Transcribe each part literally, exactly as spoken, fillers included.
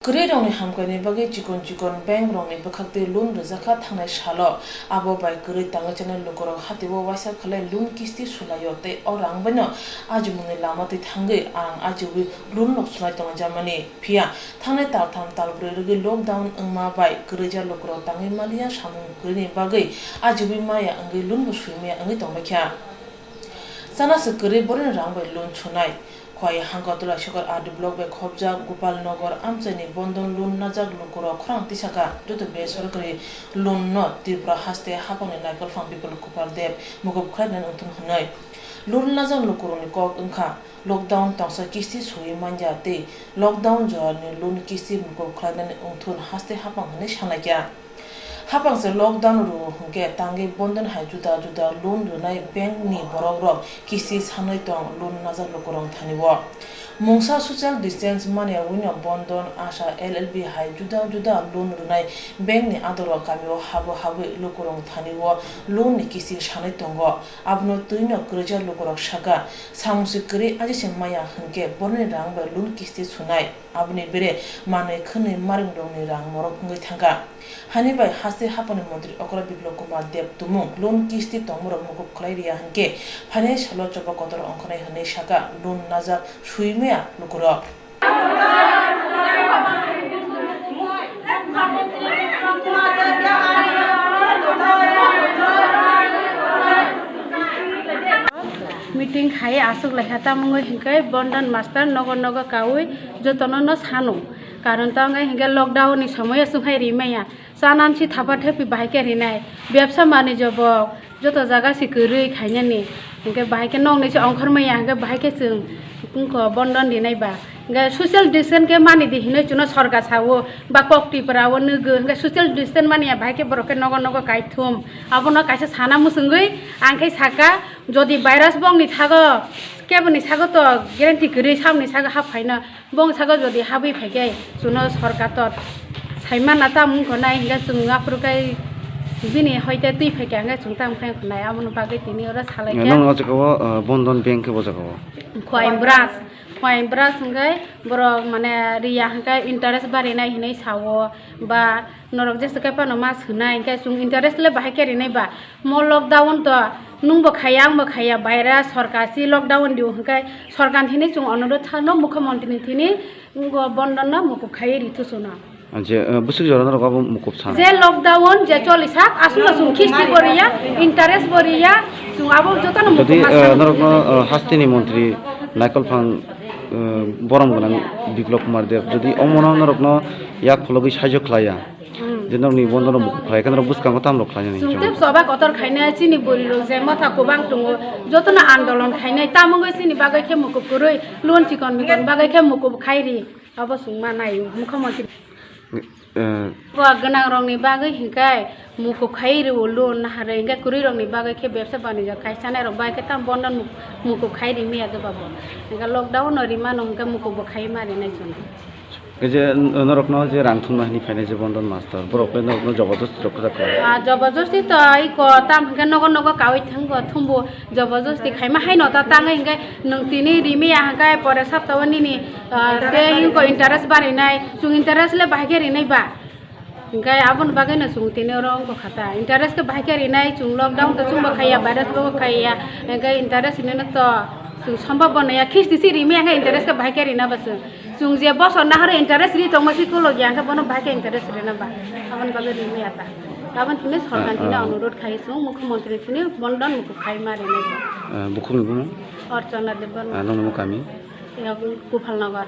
Kwrwirokni hamkrai ni bagwi chikon chikon bank rokni bwkhaktwi loan rwjakha thangnai salo. Abo bai kwrwi tangwi chanai lukurok hatio waisa khlai loan kisti sulaio tei o rang baino ajimungni lama twi thangwi ang ajiwi loan rok sunai tongjamani. Phiya thangnai taltham talbrwi rwgwi lockdown wngma bai kwrwija lukurok tangwi maliya samung kwrwini bagwi ajiwi maya wngwi loan bo swi maya wngwi tongbaikha. Chana se kwrwi boroni rang bai loan sunai. Khowai Hangkatula Shikar R D block bai khopjak Gopal Nagar amchaini Bandhan loan najak lukurok khorang tisaka joto besorkari loan no Tripura haste haphangni naikolphang Bipul Kumar Deb mukup khlainani wngthun hwnwi. Loan najak lukurokni kok wngkha lockdown tongsa kisti swi manya tei lockdown jorani loan kisti mukup khlainani wngthun haste haphang hwnwi sanai kha. Hapang se lockdown rw hwnkhe tangwi Bandhan hai juda juda loan rwnai bank ni borok rok kisti sanwi tong loan najak lukurok thani o. Mungsa social distance manya wino Bandhan, Asha, L L B hai juda juda loan rwnai bank ni adoro kami o habo habwi lukurok thani o loan ni kisti sanwi tongo. Abono twino kwrwija lukurok saka samung se kwrwi aji se maya hwnkhe boroni rang bai loan kisti sunai. Aboni bere manwi khwnwi marimrokni rang morok wngwi thangkha. Hani bai haste haphangni montri okra Biplab Kumar Deb tumung loan kisti tongmorok mukup khlai riya hwnkhe phainai salo choba kotor ongkhanai hwnwi saka loan najak swi maya lukurok. Meeting khai aswk laikha, tamo wngwi hwnkhe Bandhan master nogo nogo kaui jotono no sano. Karon tamo wngwi hwnkhe lockdown ni somoio chwng hai rimaya. Chanani si thapa thepi bahai khe rinai. Bebsa manwi jobo joto jaga si kwrwi khainani. Hwnkhe bahai khe nokni si ongkhormaya hwnkhe bahai khe chwng wngkho Bandhan rinai ba. Hwnkhe social distance khe mani di hinwi chwngno sorkar sao ba kok Tripura o nugwi. Hwnkhe social distance mani ya bahai khe borok khe nogo nogo kaithum. Abono kaisa sana mwswngwi ang khe saka, jodi virus bongni thago keboni sago to guarantee kwrwi samni sago hap phaino. Bong sago jodi habwi phaikhe chwngno sorkar to saimana ta mungkho nai hwnkhe chwng aphuru khe bini hoite twi phaikhe hwnkhe chwng tamo khe nai aboni bagwi tini oro salaikha. Nang o jaga o, uh, Bandhan Bank khe bo jaga o. Khowai branch, Khowai branch hwnkhe borok mane riya hwnkhe interest barinai hinwi sao ba norok jesa khe phano ma swnai hwnkhe chwng interest le bahai khe rinai ba. Mo lockdown to nwng bo khaiya, ang bo khaiya, baira sorkar si lockdown dio hwnkhe sorkar thini chwng onurod thano mukhyamantri ni thini ngo Bandhan no mukup khaiwi rithu chwngno. Je, eh, bwswk jora norok abo mukup sa? Je lockdown je choli sak, aswkno chwng kisti bo riya, interest bo riya, chwng abo jotono mukup ma sa. Jodi, eh, norokno, eh, hasteni montri naikolphang, eh, borom gwnang Biplab Kumar Deb, jodi omono norokno yak phologwi saijo khlaiya, Hmm. Je norokni Bandhan rok mukup khlai khe norok bwskango tamo rok khlainani chwng tei choba kotor khainai chini bwrwi rok je motha kwbang tongo jotono andolon khainai tamo wngwi chini bagwi khe mukup kwrwi loan chikon mikon bagwi khe mukup khai ri abo chwng ma nai mukhyamantri. Eh. Bo gwnang rokni bagwi hwnkhe mukup khai rio loan naharwi hwnkhe kwrwi rokni bagwi khe bebsa banija khai chanai rok bagwi khe tamo Bandhan muk-, mukup khai ri maya doba bo hwnkhe lockdown no rimano hwnkhe mukup bo khai ma rinai chwng. Ei je, n-, norokno je rang thumna hwnwi phainai je Bandhan master, borok le norokno jobojosti rok kwrak khlai. Ah, jobojosti to iko tam hwnkhe nogo nogo kaui thangbo thumbo jobojosti khaima haino ta tangwi hwnkhe nwng tini rimaya hwnkhe pore saptao nini, ah, tei iko interest barinai, chwng interest le bahai khe rinai ba. Hwnkhe aboni bagwino chwng tini oro wngkha ta. Interest khe bahai khe rinai, chwng lockdown to chwngbo khaiya, virus bo khaiya, hwnkhe interest hinwi no to chwng sombhob bo naiya, khisti si rimaya hwnkhe interest khe bahai khe rina ba chwng. Chwng je bosor nahoro interest ri tongma si kolok ya, hwnkhe bono bahai khe interest rina ba. Aboni bagwi rimaya ta. Aboni thani sorkar thani Ah, ah. Onurod khai chwng, mukhyamantri thani Bandhan mukup khai ma rinai. Ah, bukhukni bumo? Archana Debbarma. Ah, nokni bumo kami? Tei Gopal Nagar.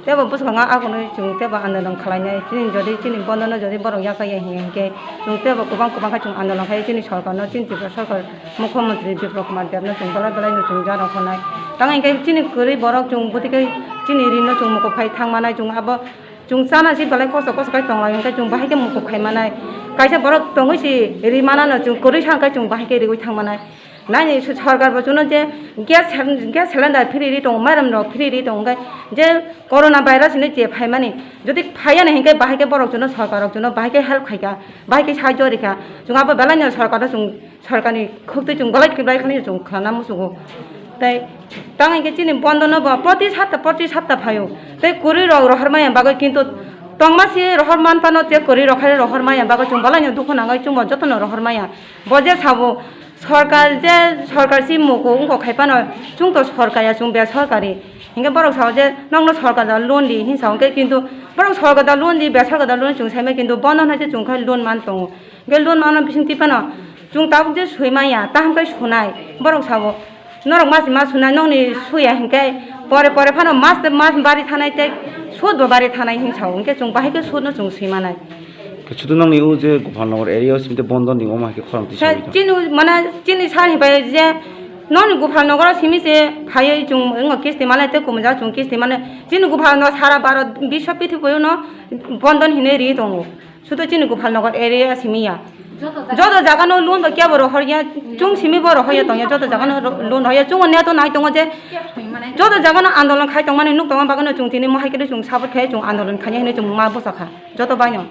Tebo bwskango agonwi chwng tebo andolon khlainai, chini jodi chini Bandhano jodi borok yachakya hinkhe, chwng tebo kwbang kwbang khe chwng andolon khai chini sorkarno, chini Tripura sorkar mukhyamantri Biplab Kumar Debno chwng belai belai no chwng jaro hwnai. Tamo hinkhe chini kwrwi borok chwng bwtwi khe chini rino chwng mukup khai thangmanai, chwng abo chwng chana si belai kosto kosto khai tonglai hinkhe chwng bahai khe mukup khai manai. Kaisa borok tongwi si ri manano chwng kwrwi sa hinkhe chwng bahai khe riwi thangmanai. Nani su-, sorkar bo chwngno je gas sel-, gas cylinder free ri tongo, mairum rok free ri tongo, hwnkhe je corona virus hinwi je phaimani, jodi phaiya ni hinkhe bahai khe borok chwngno sorkar rok chwngno bahai khe help khaikha, bahai khe sahajyo rikha, chwng abo belai no sorkar no chwng, sorkar ni khuk twi chwng belai khe belai khani chwng khwlana muchungo. Tei tang hingke chini bondo no bo proti sapta, proti sapta phaio. Tei kwrwi rok rohor maya bagwi, kintu tongma si rohor man phano, tei kwrwi rok hai rohor maya bagwi chwng belai no dukhu nangwi, chwngbo jotono rohor maya. Bo je sabo, sorkar je, sorkar si muku wngkok hai phano, chwng to sorkar ya, chwng besorkari. Hingke borok sao je, "Nokno sorkar da loan di," hin sao, hingke kintu borok sorkar da loan di, besorkar da loan chwng saimai, kintu bondo hai se chwng khai loan man tongo. Hingke loan mano bising twi phano chwng tabuk je sui manya, taham khe sunai. Borok sabo, "Norok mas ma sunai, nokni suya," hingke pore pore phano mas tei mas bari thanai tei sud bo bari thanai hin sao. Hingke chwng bahai khe sud no chwng sui manai. Khe chutu nokni o je Gopalnagar area o simi tei bondo ni omo hai khe khorang twi Sa simi tong. Chini mane chini sar hibai je nokni Gopalnagar o simi se phaiwi chwng wngkha kisti manai tei kumjak chwng kisti manai. Chini Gopalnagar sara Bharat biswa pithibio no bondo hinwi ri tongo. Sudo chini Gopalnagar area simi ya. Joto jaga no loan bo kebo rohor ya, chwng simi bo rohor ya tong ya, joto jaga no ro-, loan rohor ya, chwng neto nai tongo je, joto jaga no andolon khai tongmani nuk tongma bagwi no chwng tini mohai khe chwng support khai chwng andolon khai hinwi chwng ma bwsa kha, joto bai no.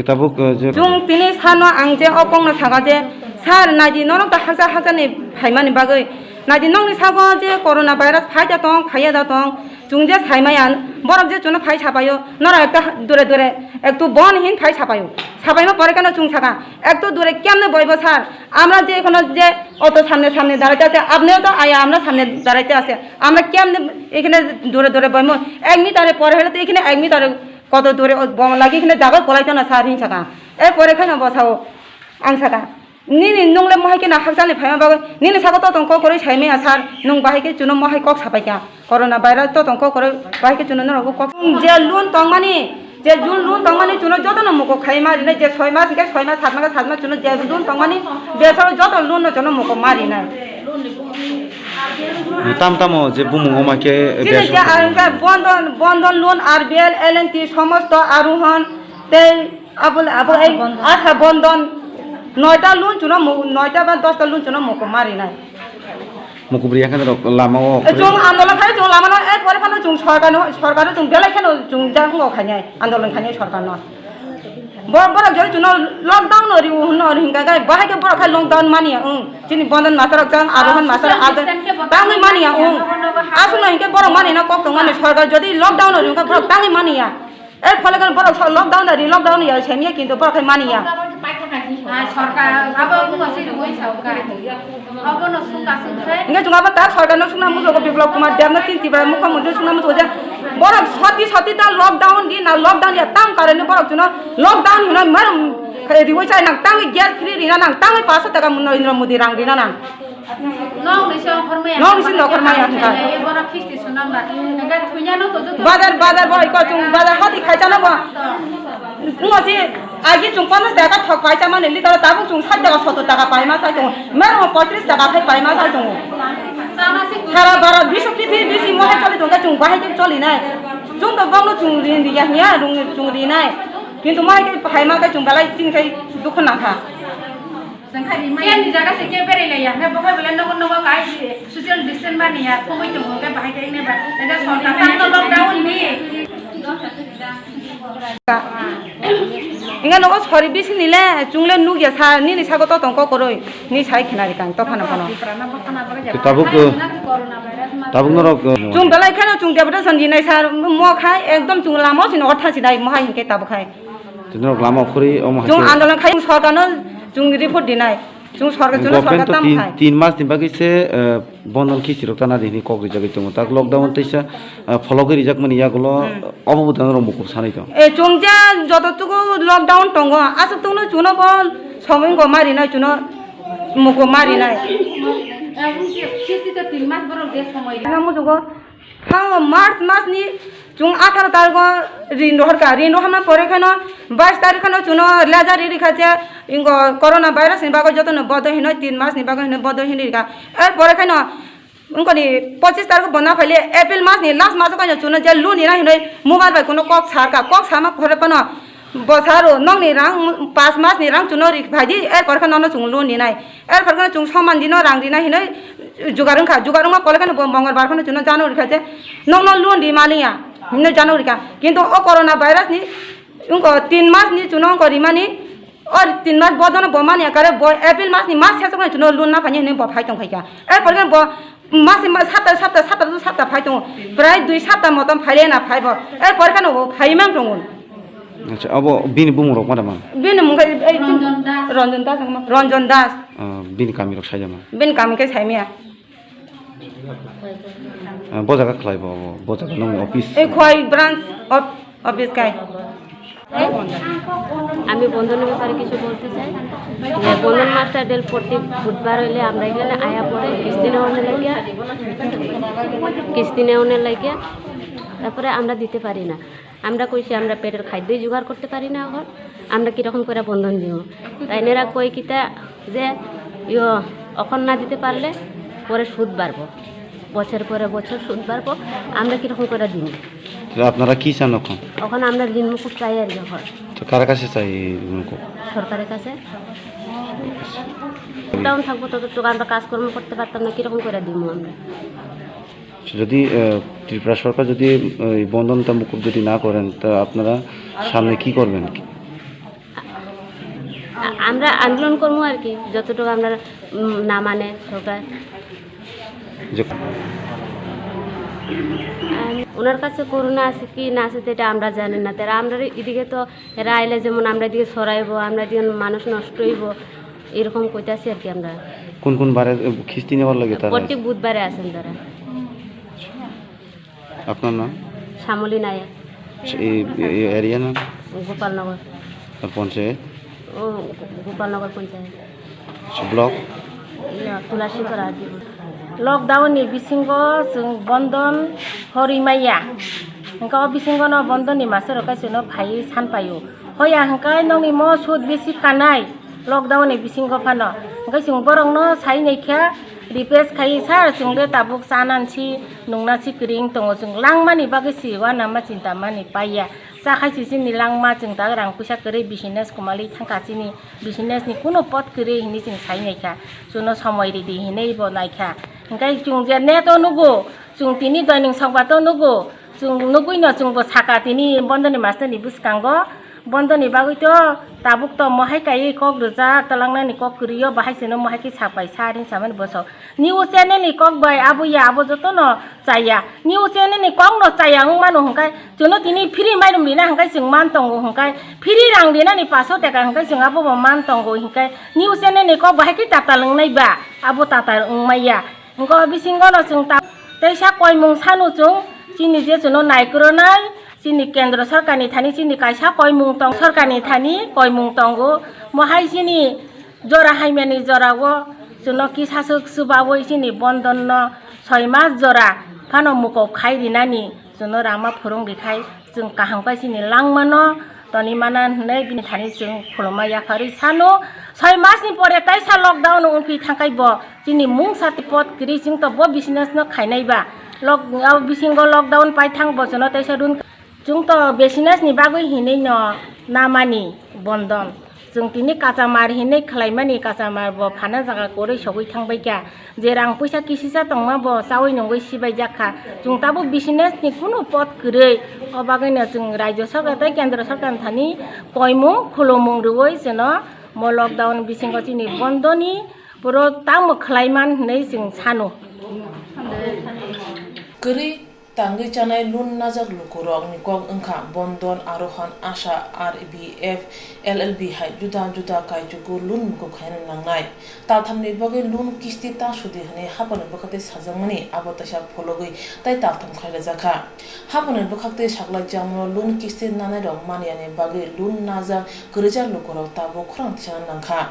Tabuk, eh, je Chwng tini sano ang je o kok no saka je, "Sir, naidi norok ta haksa haksa ni phaimani bagwi, naidi nokni sago je corona virus phai da tong, phaiya da tong." Chwng je sai maya, borok je chwngno phai sapaio, norok ekta dure dure ektu bon hin phai sapaio. Sapaima pore kano chwng saka, "Ektu dure kemne boibo sir? Amra je ekhono je auto samne samne daraite ase, apneo to aya amra samne daraite ase. Amra kemne ekhane dure dure boimo? Ek meter pore hole to ekhane ek meter koto dure bom lagi ekhane jaga kolai tona sir," hin saka. Er pore kheno bo sao, ang saka. Nini nungle mohai khe na hakchalni phaima bagwi nini sago totong kok kwrwi sai maya sir, nwng bahai khe chuno mohai kok sapai kha, corona virus totong kok kwrwi bahai khe chuno norok kok je loan tongmani, je jun loan tongmani chuno jotono mukok khai ma rinai, je soi mas hwnkhe soi mas, sat mas hwnkhe sat mas chuno je loan tongmani besoro joto loan no chuno mukok ma rinai. Tam tamo je bumung oma khe Chini besoro je ang khe bondon, bondon loan, R B L, L and T, somosto arohon tei Abo, abo, Asha ei Bandhan. Asha Bandhan noita loan chuno mo-, noita ba dosta loan chuno moko marinai. Mukubri yakhani rok lama o. E, chwng andolon khai chwng lama no, e, pore phano chwng sorkar no, sorkar no chwng belai kheno chwng jang ngo khainai, andolon khainai sorkar no. Bo-, borok jori chuno lockdown no riu hwnno hingka gai, bahai khe borok khai lockdown mani ya, wng. Chini Bandhan master rok jang, Arohan master, Adan, tangwi mani ya, wng. Aswk no hinkhe borok mani na kok tong mani, sorkar jodi lockdown no riu hwnka borok tangwi mani ya. Er phole khe borok sa lockdown da ri, lockdown ya se miya kintu borok khai mani ya. Ah, sorkar abo bumo se rwui sa ka. Abo no sung ka sung khe. Hingke chwng abo tak sorkar no sungna muchungo Biplab Kumar Deb no tin Tripura mukhyamantri sungna muchungo je borok soti soti ta lockdown di na lockdown ya tam karone borok chuno lockdown hino marum riwui chai nang tangwi gas free rina nang tangwi paso taka Narendra Modi rang rina nang. Nokni se okhormaya. Nokni se okhormaya hwnka. Borok khisti swnam ba. Hwnka thunya no to joto. Bazar, bazar bo iko chung bazar hoti khaisa no bo. Ngo si agi chung panas taka thok paisa mani liter tabuk chung sat taka soto taka paima sai tongo. Mero poitris taka khai paima sai tongo. Sana si Sara bara bisu piti bisi mo hai choli tongo chung bahai ke choli nai. Chung to bangno chung ri ya hiya rung chung ri nai. Kintu mai ke paima ke chung balai tin kai dukh na kha. Yang ni jaga se ke berai laiya, hingke bo hai bole nogo nogo kai social distance mani ya, thongwi tongo hingke bahai khe ne ba, hingke sorkar tang no lockdown ni. Inga nogo sori bisi ni le, chung le nuk ya sa, nini sago to tong kok koroi, ni sai khna ri kang, to phano phano. Tabuk, tabuk norok, Chung belai kheno chung deputation rinai sir, mo khai ekdom chung lama o si nogo thansi dai, mo hai hingke tabuk khai. Norok lama khuri omo Chung hai andolon khai, sorkar no chung report dinai. Chung sorkar, chung Government sorkar to tam tin, khai. Tin mas ni bagwi se, eh, bondon khichi rok tana rini kok rijagwi tongo. Tak lockdown teisa, eh, phologwi rijak mani yagulo, Hmm. Obo bo tano rok mukup sanai tong. Eh, chung je joto tuku lockdown tongo, aswk tongno chuno bo somoi wngkha ma rinai chuno mukup ma rinai. Aboni khe, khe, khe, khe, tin mas borok je somoi. Ano mujugo, Thango March mas ni chung atharo tarikh o rin rohor kha. Rin rohorna pore kheno bais tarikh kheno chuno letter ri rikha je ingo corona virus ni bagwi jotono bodo hinoi tin mas ni bagwi hinoi bodo hinwi rikha. Er pore kheno wngkoni pochis tarikh bo na phaile April mas ni last mas o kheno chuno je loan rina hinoi mobile bai kuno kok sar kha. Kok sama pore phano Bo saro, nokni rang, pas mas ni rang chuno ri phai di, er pore khe nono chwng loan rinai. Er pore khe chwng soman dino rang rinai hinui jugar wngkha. Jugar wngma pore khe bo Mongolbar kheno chuno jano rikha je, nokno loan ri maliya hinui jano rikha. Kintu o corona virus ni wngkha tin mas ni chuno wngkha rimani, o tin mas bodono bo mani akare bo April mas ni mas sesok no chuno loan na phani hinui bo phai tong phaikha. Er pore khe bo Mase ma sapta sapta sapta to sapta phai tongo. Prai dui sapta motom phaile na phaibo. Ei porikha no phai mang tongo. Acha, abo bini bumung rok ma tama? Bini mung khe ei Ranjan Das. Ranjan Das. Ah, bini kami rok saijama? Bini kami khe saimaya. Ah, bo jaga khlai bo, bo, bo jaga nong office? Ei Khwai branch of office kai. আমি বন্ধনের ব্যাপারে কিছু বলতে চাই যে বন্ধন মাসটা ডেল প্রতি বুধবার হইলে আমরা এখানে আয়া পরে কিস্তি নেওয়ার লাগিয়া, কিস্তি নেওয়ার লাগিয়া, তারপরে আমরা দিতে পারি না। আমরা কইছি আমরা পেটের খাদ্যই জোগাড় করতে পারি না, এখন আমরা কিরকম করে বন্ধন দিব? তাই এরা কই কিতা যে ইয়ো, এখন না দিতে পারলে পরে সুদ বাড়বো, বছর পরে বছর সুদ বাড়বো, আমরা কিরকম করে দিব? তাহলে আপনারা কি চান এখন? এখন আমরা ঋণ মুকুব চাই আর কি এখন। তো কার কাছে চাই এই ঋণ মুকুব? সরকারের কাছে। ডাউন থাকবো, ততটুকু আমরা কাজকর্ম করতে পারতাম না, কিরকম করে দিব আমরা? যদি আহ, ত্রিপুরা সরকার যদি আহ, এই বন্ধনটা মুকুব যদি না করেন, তা আপনারা সামনে কি করবেন? আ-, আমরা আন্দোলন করবো আর কি, যতটুকু আমরা, উম, না মানে সরকার। যে আর ওনার কাছে করুণা আছে কি না আছে, সেটা আমরা জানি না। তারা আমরা এদিকে তো, এরা আইলে যেমন আমরা এদিকে সরাইবো, আমরা এদিকে মানুষ নষ্ট হইবো, এরকম কইতাছি আর কি আমরা। কোন কোন বারে, আহ, কিস্তি নেওয়ার লাগে তারা? প্রত্যেক বুধবারে আসেন তারা। আপনার নাম? শ্যামলী নায়ক। এই, এই এরিয়া নাম? গোপালনগর। আর পঞ্চায়েত? ও, গোপালনগর পঞ্চায়েত। আচ্ছা, ব্লক? ইয়া, তুলাসীপাড়া। Lockdown ni bisingo chwng bondon horwi maya. Hwnkhe o bisingo no bondon ni masa rok kaisa no phaiwi san paio. Hoya hwnkhe nokni mo sut bisi kanai. Lockdown ni bisingo phano. Hwnkhe chwng borokno sai naikha, request khai, "Sir, chwng le tabuk chana si, nungna si kwrwi wng tongo, chwng langmani bagwi si uanama chinta mani paiya. Cha khai si chini langma, chwng ta rang puisa kwrwi business kwmalwi thangkha, chini business ni kunu pot kwrwi," hinwi chwng sai naikha. Chwngno somoi ridi hinwi bo naikha. Hwnkhe chwng je net o nugo, chwng tini doining sokbato nugo, chwng nugwino chwngbo sakha tini bondoni mastani bwskango. Bondoni bagwi to tabuk to mohai kaiwi kok rwjak, twlangnani kok kwrwio bahai sino mohai khe sapai sa ring samani bosok. News channel ni kok bai abo ya abo jotono chaya. News channel ni kok no chaya wng mano hwnkhe chwngno tini free mairum rina hwnkhe chwng man tongo hwnkhe free rang rinani paso teka hwnkhe chwng abo bo man tongo hwnkhe news channel ni kok bahai khe tatal wngnai ba abo tatal wngmaya. Hwnkhe o bisingo no chwng ta-, teisa koimung sano chwng chini je chwngno naikrwnai, chini kendro sorkarni thani chini kaisa koimung tong-, sorkarni thani koimung tongo. Mohai chini jora haimyani jorao chwngno kisa swk swbaui chini bondonno soi mas jora phano mukup khai rinani chwngno rama phwrwng rikhai. Chwng kaham khe chini langmano toni mana hinwi bini thani chwng khulumma yapharwi sano. Soi mas ni pore taisa lockdown wngphi thangkhai bo chini mungsa tei pot kwrwi chwng to bo business no khainai ba. Lok-, o bisingo lockdown paithang bo chwngno taisa run chwng to business ni bagwi hinwi no namani bondon. Chwng tini kachamar hinwi khwlaimani kachamar bo phana jaga kwrwi sogwi thangbai kha. Je rang puisa kisisa tongma bo chaui nungui sibaijak kha. Chwng tabuk business ni kunu pot kwrwi. O bagwino chwng Rajya Sarkar tei Kendra Sarkar ni thani koimung khulumung rwui chwngno mo lockdown bisingo chini bondoni puro tamo khwlaiman hinwi chwng sano. Kwrwi tangwi chanai loan najak lukurokni kok wngkha Bondon, Arohan, Asha, R B F, L L B hai juda juda kaichugo loan mukup khaina nangnai. Talthamni bagwi loan kisti ta sudi hwnwi haphangni bwkhaktwi sajakmani abo teisa phologwi tei taltham khlai rwjakha. Haphangni bwkhaktwi saklaijakmano loan kisti nanairok maniyani bagwi loan najak kwrwija lukurok tabuk khorang tisana nangkha.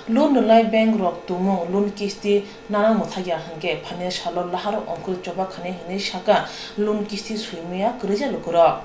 Loan rwnai bank rok tumung loan kisti nana mwthakya hwnkhe phaini salo laharo ongkhorwi choba khani hwnwi sakha loan kisti swimaya kwrwija lukurok.